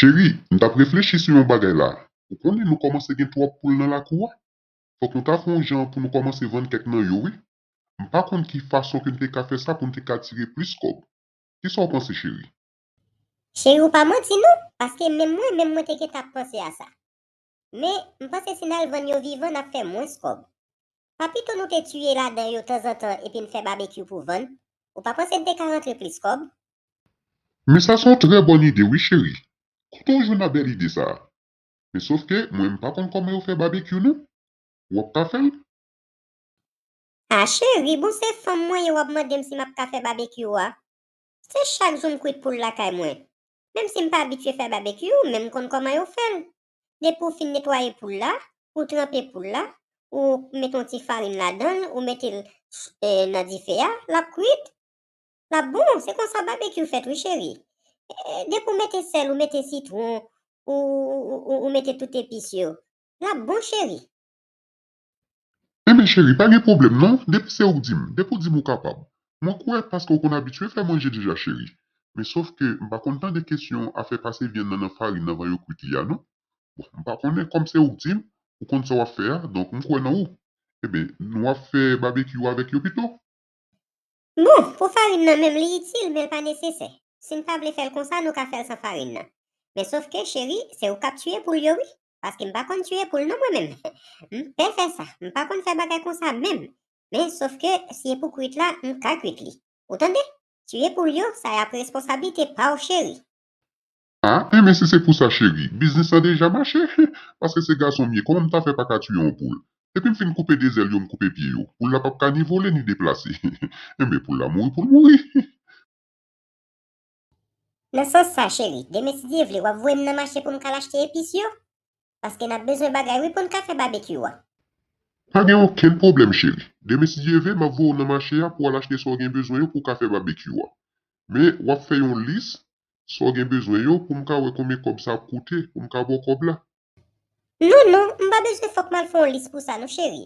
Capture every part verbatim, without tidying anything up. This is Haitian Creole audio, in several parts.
Cheri, m t ap reflechi sou yon bagay la. Ou konnen nou kòmanse gen twòp poul nan lakou a. Fòk nou ta fè yon jan pou nou kòmanse vann kèk nan yo, wi. M pa konn ki fason ke n te ka fè sa pou n te ka tire plis kòb. Kisa w panse, cheri? Cheri, ou pa manti non, paske menm mwen, menm mwen te gentan ap panse a sa. Men, m panse si n al vann yo vivan, n ap fè mwens kòb. Pa pito nou te tiye ladan yo tanzantan epi n fè babekyou pou vann? Ou pa panse n te ka rantre plis kòb? Men sa se yon trè bòn ide, wi, cheri. Kote w jwenn a bèl ide sa a? Men sòf ke mwen, m pa konn kòman yo fè babekyou, non. W ap ka fè l? A cheri, bon se fanm mwen ye, w ap mande m si m ap ka fè babekyou a. Se chak jou m kwit poul lakay mwen. Menm si m pa abitye fè babekyou, men m konn kòman yo fè l. Depi w fin netwaye poul la, ou tranpe poul la, ou mete yon ti farin ladan l, ou mete l eh, nan dife a, l ap kwit. L ap bon, se konsa babekyou fèt wi cheri. Eh, depi w mete sèl, ou mete sitwon, ou, ou, ou, ou mete tout epis yo, l ap bon cheri. Enben cheri, pa gen pwoblèm non, depi se ou k di m, depi w di m ou kapab. Mwen kwè paske w konn abitye fè manje deja cheri. Men sòf ke m pa konn tande kesyon afè pase vyann nan nan farin anvan yo kwit li a non. Bon, m pa konnen kòm se ou k di m, ou konn sa w ap fè a, donk m kwè nan ou. Enben, nou ap fè babekyou avèk yo pito. Bon, pou farin nan menm li itil, men l pa nesesè. Si n pa vle fè l konsa, nou ka fè l san farin nan. Men sòf ke cheri, se ou k ap tiye poul yo wi. Paske m pa konn tiye poul non mwen menm. M pè fè sa. M pa konn fè bagay konsa menm. Men sòf ke si e pou kwit la, m ka kwit li. Ou tande? Tiye poul yo, sa y ap responsablite pa w cheri. A, enben si se pou sa cheri, biznis lan deja mache. Paske se gason m ye, kòman m ta fè pa ka tiye yon poul? Depi m fin koupe de zèl yo, m koupe pye yo. Poul la p ap ka ni vole ni deplase. Enben poul la mouri pou l mouri. Nan sans sa cheri, demen si Dye vle w ap voye m nan mache pou m k al achte epis yo? Paske n ap bezwen bagay wi pou n ka fè babekyou a. Pa gen okenn pwoblèm cheri. Demen si Dye vle, m ap voye w nan mache a pou w al achte sa w gen bezwen yo pou w ka fè babekyou a. Men w ap fè yon lis sa w gen bezwen yo pou m ka wè konbyen kòb sa ap koute pou m ka ba w kòb la. Non, non, m pa bezwen fòk m al fè yon lis pou sa non cheri.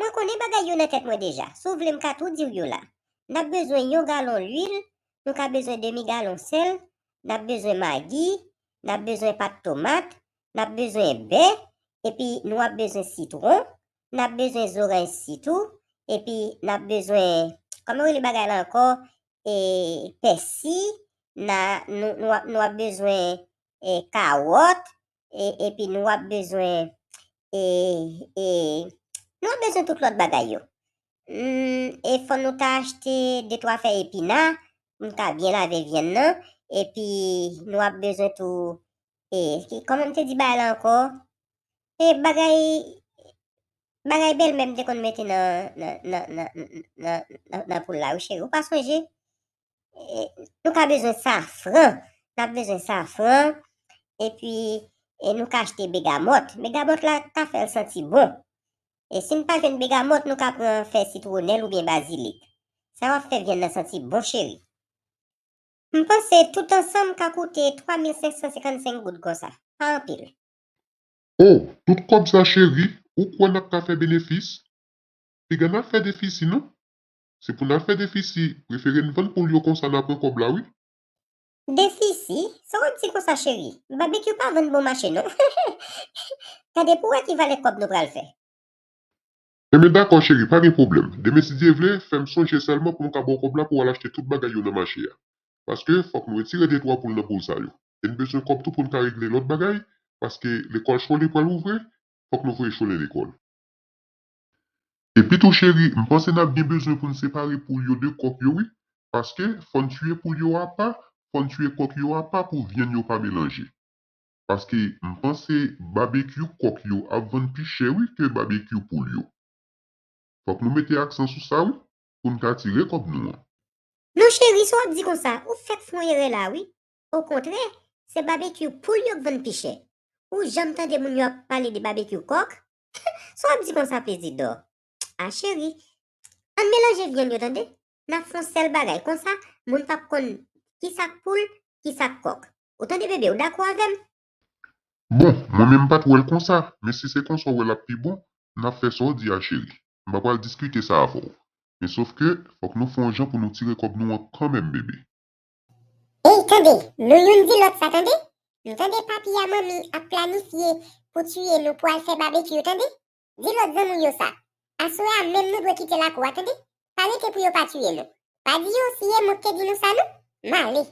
Mwen konnen bagay yo nan tèt mwen deja. Si w vle m ka tou di w yo la. N ap bezwen yon galon lwil, nou ka bezwen demi galon sèl, n ap bezwen magi, n ap bezwen pat tomat, n ap bezwen bè, epi nou ap bezwen sitwon, n ap bezwen zoranj sitou, epi n ap bezwen, kòman yo rele bagay la ankò, e, pèsi, n a, nou, nou ap, nou ap bezwen e, kawòt, e, epi nou ap bezwen, e, e, nou ap bezwen tout lòt bagay yo. Mm, e fò nou ta achte de twa fèy epina, pou n ka byen lave vyann nan, epi nou ap bezwen tou, e, ki, kòman m te di bagay la ankò? E bagay, bagay bèlmè m te konn mete nan, nan, nan, nan, nan, nan, nan poul la, wi cheri, ou pa sonje? E, nou ka bezwen safran. N ap bezwen safran. Epi, e, nou ka achte begamòt. Begamòt la ka fè l santi bon. E si n pa jwenn begamòt, nou ka pran fè sitwonèl oubyen bazilik. Sa w ap fè vyann nan santi bon cheri. M panse tout ansanm ka koute twa mil senk san senkannsenk goud konsa. Pa anpil. O, tout kòb sa cheri, ou kwè n ap ka fè benefis? Piga n al fè defisi non. Si pou n al fè defisi, prefere n vann poul yo konsa n a pran kòb la wi. Defisi? Sa w ap di konsa cheri? Babekyou pa vann bon mache non. Gade pou w wè ki valè kòb nou pral fè. Enben dakò cheri, pa gen pwoblèm. Demen si Dye vle, fè m sonje sèlman pou m ka ba w kòb la pou w al achte tout bagay yo nan mache a. Paske fòk nou retire de twa poul nan poul sa yo. E n bezwen kòb tou pou n ka regle lòt bagay, paske lekòl Chole pral ouvri, fòk nou voye Chole lekòl. Epi tou cheri, m panse n ap gen bezwen pou n separe poul yo de kòk yo wi, paske fò n tiye poul yo apa, fò n tiye kòk yo apa pou vyann yo pa melanje. Paske m panse babekyou kòk yo ap vann pi chè wi ke babekyou poul yo. Fòk nou mete aksan sou sa wi, pou n ka tire kòb nou an. Non cheri, sa w ap di konsa, ou fèk fè yon erè la wi. Okontrè, se babekyou poul yo k vann pi chè. Ou janm tande moun yo ap pale de babekyou kòk? Sa w ap di konsa Plezidò? A cheri, ann melanje vyann yo tande. N ap fè yon sèl bagay, konsa moun p ap konn kisa k poul, kisa k kòk. Ou tande bebe, ou dakò avè m? Bon, mwen menm m pa t wè l konsa, men si se konsa w wè l ap pi bon, n ap fè sa w di a cheri. M pa pral diskite sa avè w. Men sòf ke fòk nou fè yon jan pou nou tire kòb nou an kanmenm bebe. Ey, tande, nou youn di lòt sa tande. M tande papi a manmi ap planifye pou tiye nou pou al fè babekyou, tande? Di lòt zanmi w yo sa. Aswè a menm nou dwe kite lakou a, tande? Pa rete pou yo pa tiye nou. Pa di yo si e mwen k te di nou sa non. M ale.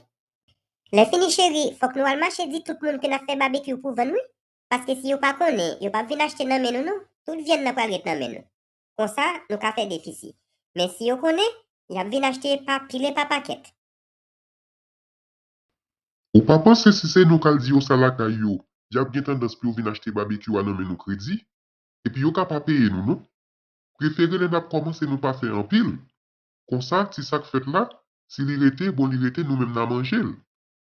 Lè fini cheri, fòk nou al mache di tout moun ke n ap fè babekyou pou vann wi. Paske si yo pa konnen, yo p ap vin achte nan men nou non. Tout vyann nan pral ret nan men nou. Konsa, nou ka fè defisi. Men si yo konnen, y ap vin achte pa pil e pa pakèt. Ou pa panse si se nou k al di yo sa lakay yo, y ap gen tandans pou yo vin achte babekyou a nan men nou kredi? Epi yo ka pa peye nou non. Prefere lè n ap kòmanse nou pa fè anpil. Konsa, ti sa k fèt la, si li rete, bon li rete, nou menm n a manje l.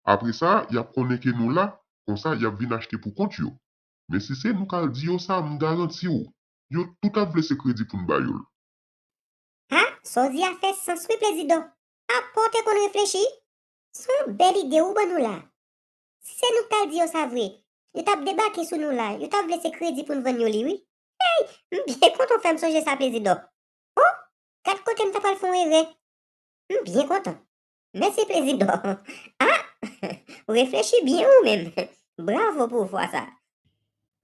Apre sa, y ap konnen ke nou la, konsa y ap vin achte pou kont yo. Men si se nou k al di yo sa, m garanti w, yo tout ap vle se kredi pou n ba yo l. Ha, sa w di a fè sans wi, Plezidò. Apa w te konn reflechi? Se yon bèl ide ou ban nou la. Si se nou k t al di yo sa vre, yo t ap debake sou nou la, yo t ap vle se kredi pou n vann yo li wi. Hey, m byen kontan w fè m sonje sa, Plezidò. Oh, gad kote m ta pral fè yon erè. M byen kontan. Mèsi, Plezidò. Ah, ou reflechi byen ou menm. Bravo pou vwa sa.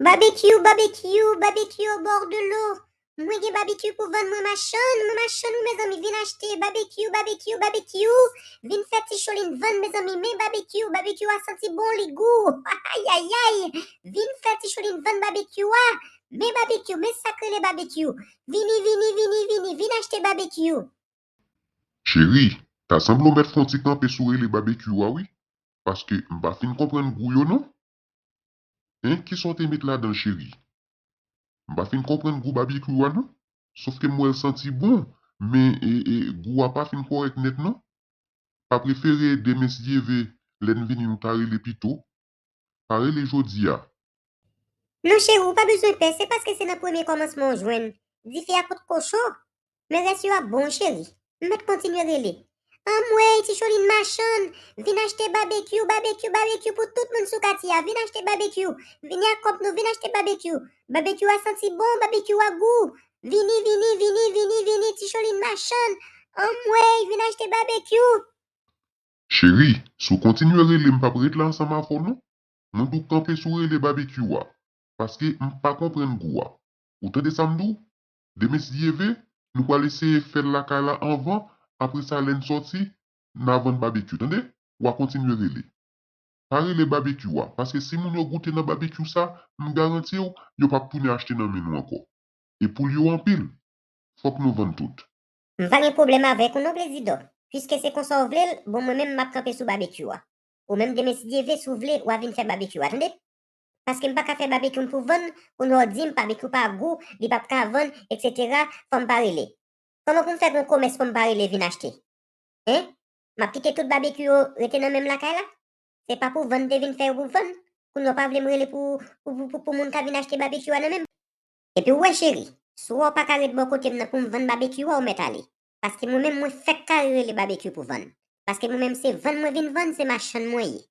Babekyou, babekyou, babekyou au bord de l'eau. Mwen gen babekyou pou vann mwen machann, mwen machann wi mezanmi, vin achte babekyou, babekyou, babekyou. Vin fè Ti Cholin vann mezanmi, men babekyou, babekyou a santi bon, li gou. Ayayay, vin fè Ti Cholin vann babekyou a. Men babekyou, men sa k rele babekyou. Vini, vini, vini, vini, vin achte babekyou. Cheri, ta sanble w mèt fè yon ti kanpe sou rele babekyou a wi, paske m pa fin konprann gou yo non. En, kisa w te met ladan l, cheri? M pa fin konprann gou babekyou a non. Sòf ke m wè l santi bon, men e, e, gou a pa fin kòrèk nèt non. Pa prefere demen si Dye ve, lè n vini nou ta rele pito? Pa rele jodi a. Non cheri, ou pa bezwen pè, se paske se nan premye kòmansman w jwenn. Dife a potko cho. Men rès yo ap bon, cheri. M mèt kontinye rele. Anmwey, Ti Cholin machann, vin achte babekyou, babekyou, babekyou pou tout moun sou katye a. Vin achte babekyou. Vini ak kòb nou, vin achte babekyou. Babekyou a santi bon, babekyou a gou. Vini, vini, vini, vini, vini, Ti Cholin machann. Anmwey, vin achte babekyou. Cheri, si w kontinye rele m p ap ret la ansanm avè w non. Mwen di w kanpe sou rele babekyou a, paske m pa konprann gou a. Ou tande sa m di w? Demen si Dye ve, nou pral eseye fè l lakay la anvan, apre sa lè n sòti, n a vann babekyou, tande? W a kontinye rele. Pa rele babekyou a, paske si moun yo goute nan babekyou sa, m garanti w, yo p ap tounen achte nan men nou ankò. E poul yo anpil, fòk nou vann tout. M pa gen pwoblèm avèk ou non, Plezidò. Piske se konsa w vle l, bon mwen menm m ap kanpe sou babekyou a. Ou menm demen si Dye ve, si w vle, w a vin fè babekyou a, tande? Paske m pa ka fè babekyou m pou vann, kounye a w di m babekyou pa gou, li p ap ka vann, etsetera, fò m pa rele. Kòman pou m fè gon komès pou m pa rele vin achte? Hein? M ap kite tout babekyou yo rete nan menm lakay la? Se pa pou vann m te vin fè yo pou vann. Kounye a w pa vle m rele pou, pou, pou, pou, pou moun ka vin achte babekyou a nan men m? Epi w wè cheri, si w wè w pa ka ret bò kote m nan pou m vann babekyou a, w mèt ale. Paske mwen menm mwen fèk kare rele babekyou pou vann. Paske mwen menm se vann mwen vin vann, se machann mwen ye.